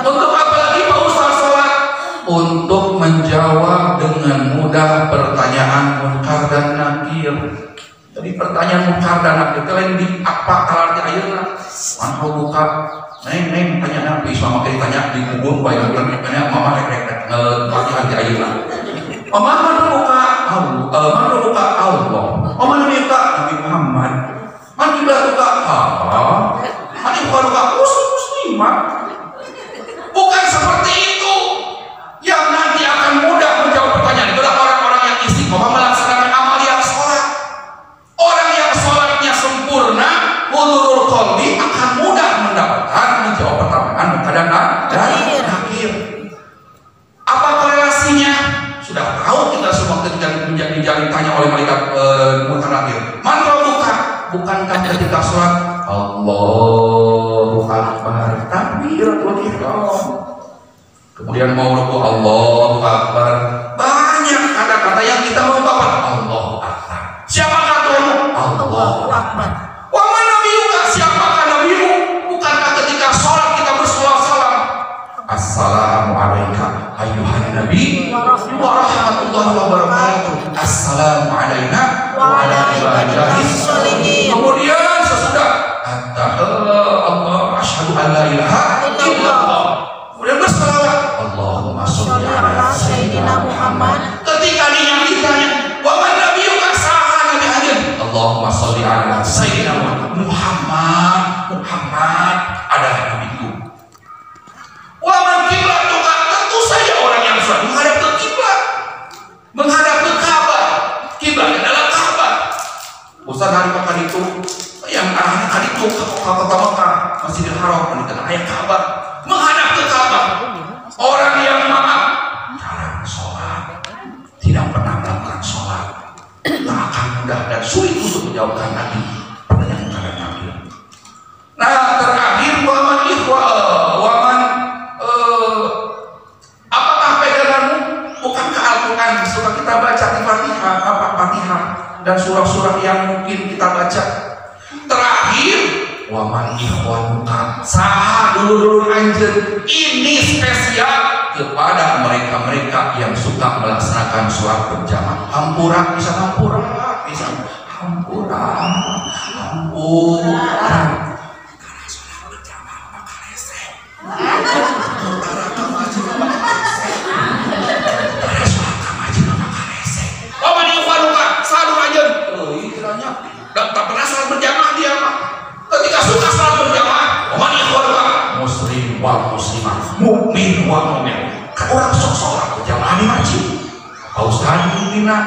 Untuk apa lagi Pak Ustaz sholat? Untuk menjawab dengan mudah pertanyaan munkar dan nakir. Jadi pertanyaan munkar dan nakir itu lain di apa kalar di ayeuna. Manho buka neng neng tanya nabi selama kita tanya di kubur bae tanya mama rek rek tanya di ayeuna. Mama mana buka Allah, mana buka Allah. Oh mana buka Nabi Muhammad. Mana kiblat buka apa? Mana buka muslimah. Bukan seperti itu. Yang nanti akan mudah menjawab pertanyaan itulah orang-orang yang istiqomah melaksanakan amal yang sholat. Orang yang sholatnya sempurna Bukankah ketika sholat Allahu Akbar, takbiratul ihram, kemudian mau ruku Allahu Akbar. Banyak kata-kata yang kita ungkapkan Allahu Akbar. Siapakah Tuhanmu? Allahu Akbar. Wa man nabiyuka? Siapakah nabimu? Bukankah ketika sholat kita bersolawat Assalamu alayka ayyuhan nabi wa rahmatullahi wa barakatuh, assalamu alayna wa ala ibadillahis sholihin. Kemudian sesudah Allah asyhadu an la ilaha illallah, kemudian berselawat Allahumma sholli ala sayyidina Muhammad. Ketika dia ditanya wa man nabiyuka, saha nabi anjeun? Allahumma sholli ala sayyidina Muhammad. Muhammad adalah nabiku. Wa man kiblatuka? Tentu saja orang yang sholat menghadap ke kiblat, menghadap ke Ka'bah. Kiblat adalah Ka'bah. Ustaz hari makan itu yang arahnya kali itu ke kota Mekah, Masjidil Haram, di tengah ayat Ka'bah, menghadap ke Ka'bah. Orang yang maaf jarang sholat, tidak pernah melakukan sholat, tak akan mudah dan sulit untuk menjawabkan nanti pertanyaan kepada Nabi. Nah, terakhir waman ikhwa, waman apakah peganganmu? Bukankah Al-Quran suka kita baca di Fatihah, apa Fatihah dan surah-surah yang mungkin kita baca. Terakhir waman ikhwanuka, saha dulur-dulur anjeun. Ini spesial kepada mereka-mereka yang suka melaksanakan sholat berjamaah. Hampura bisa, hampura bisa, hampura, hampura. Karena sholat berjamaah maka resep. Utara ka masjid maka resep. Karena sholat ka masjid maka resep. Waman ikhwanuka, saha dulur anjeun. Euy kiranya tak pernah sholat berjamaah dia mah. Ketika suka sholat berjamaah, waman ikhwanuka, muslim wal muslimah, mukmin wal mukmin. Kan orang sok sholat berjamaah di masjid. Pak Ustaz dina,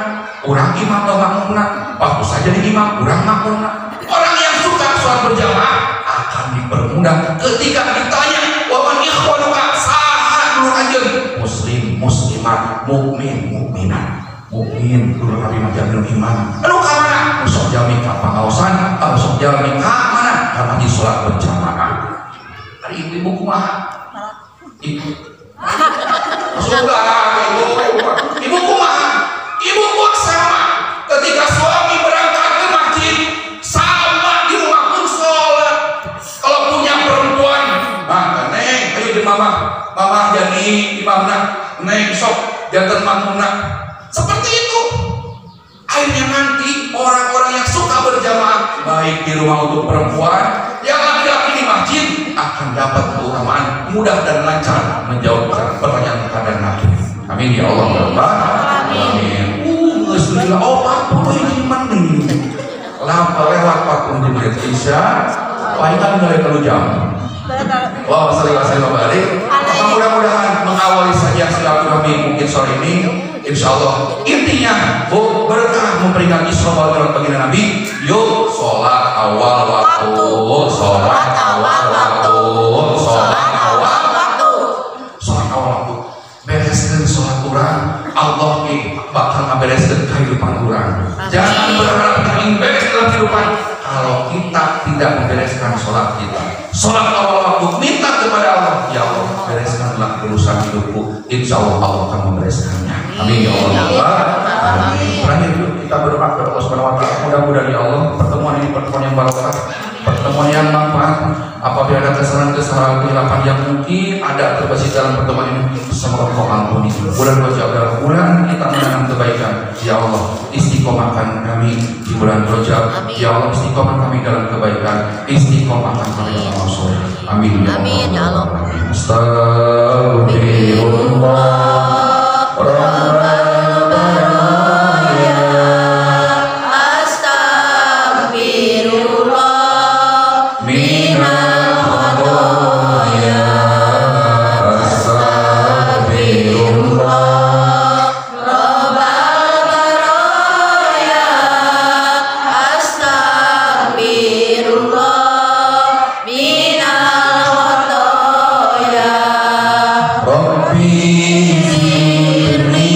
orang imam atau makmumna, Pak Ustaz jadi imam, orang makmumna. Orang yang suka sholat berjamaah akan dipermudah ketika ditanya waman ikhwanuka, saha dulur anjeun, muslim muslimat, mukmin mukminat. Mukmin dulur abi mah jamin iman. Anu ka mana? Sok jami ka pangaosan, sok jami ka mana? Ka masjid sholat berjamaah. Ari ibu-ibu kumaha? Ibu. Sudah, ibu. Ibu kumaha? Ibu pun sama. Ketika suami berangkat ke masjid, sama di rumah pun sholat. Kalau punya perempuan, maka neng, ayo di mama, mama jadi imamna, neng sok jantan makmumna. Seperti itu. Akhirnya nanti orang-orang yang suka berjamaah, baik di rumah untuk perempuan, yang laki-laki di masjid, akan dapat keutamaan mudah dan lancar menjawab pertanyaan keadaan laki. Amin ya Allah ya Rabbal alamin. Bismillah. Oh, 40 menit. Lama lewat 40 menit Isya. Wah, ini kan mulai 3 jam. Wah, sallallahu alaihi. Mudah-mudahan mengawali saja silaturahmi mungkin sore ini. Insya Allah intinya bu, berkah memperingati Isra wal Mi'raj baginda Nabi. Yuk sholat awal waktu, sholat awal waktu, sholat awal waktu, sholat awal waktu. Bereskan sholat urang, Allah bakal ngabereskan kehidupan urang. Jangan berharap ingin beres dalam kehidupan kalau kita tidak membereskan sholat kita. Sholat awal waktu, minta kepada Allah, ya Allah bereskanlah urusan hidupku. Insya Allah Allah akan membereskannya. Amin ya Allah. Amin. Terakhir kita berdoa kepada Allah Subhanahu wa taala, mudah-mudahan ya Allah pertemuan ini pertemuan yang barokah, pertemuan yang manfaat. Apabila ada kesalahan-kesalahan, kehilapan yang mungkin ada terbesit dalam pertemuan ini, semoga Kau ampuni. Bulan Rajab adalah bulan kita menanam kebaikan. Ya Allah, istiqomahkan kami di bulan Rajab. Ya Allah, istiqomah kami dalam kebaikan, istiqomahkan kami dalam amal soleh. Amin ya Allah. Amin ya Allah. Astagfirullah. Astagfirullah minal khotoya, astagfirullah robbal baraya, astagfirullah minal khotoya. Rabbi zidni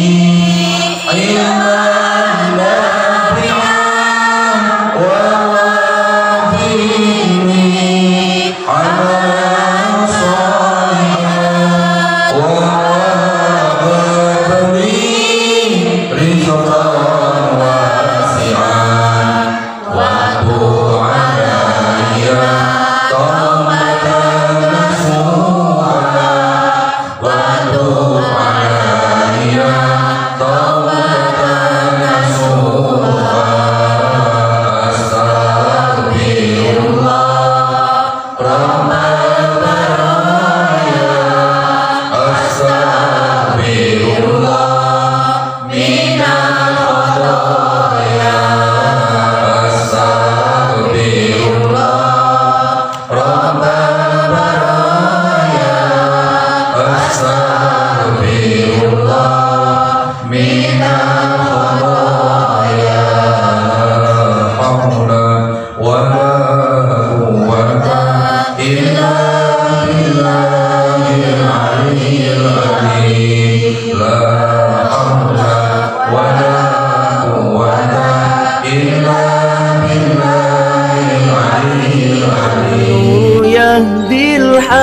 يهدي الحائرين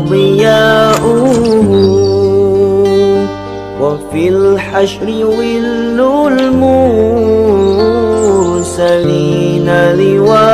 ضياؤه، وفي الحشر ظل المرسلين لواؤه.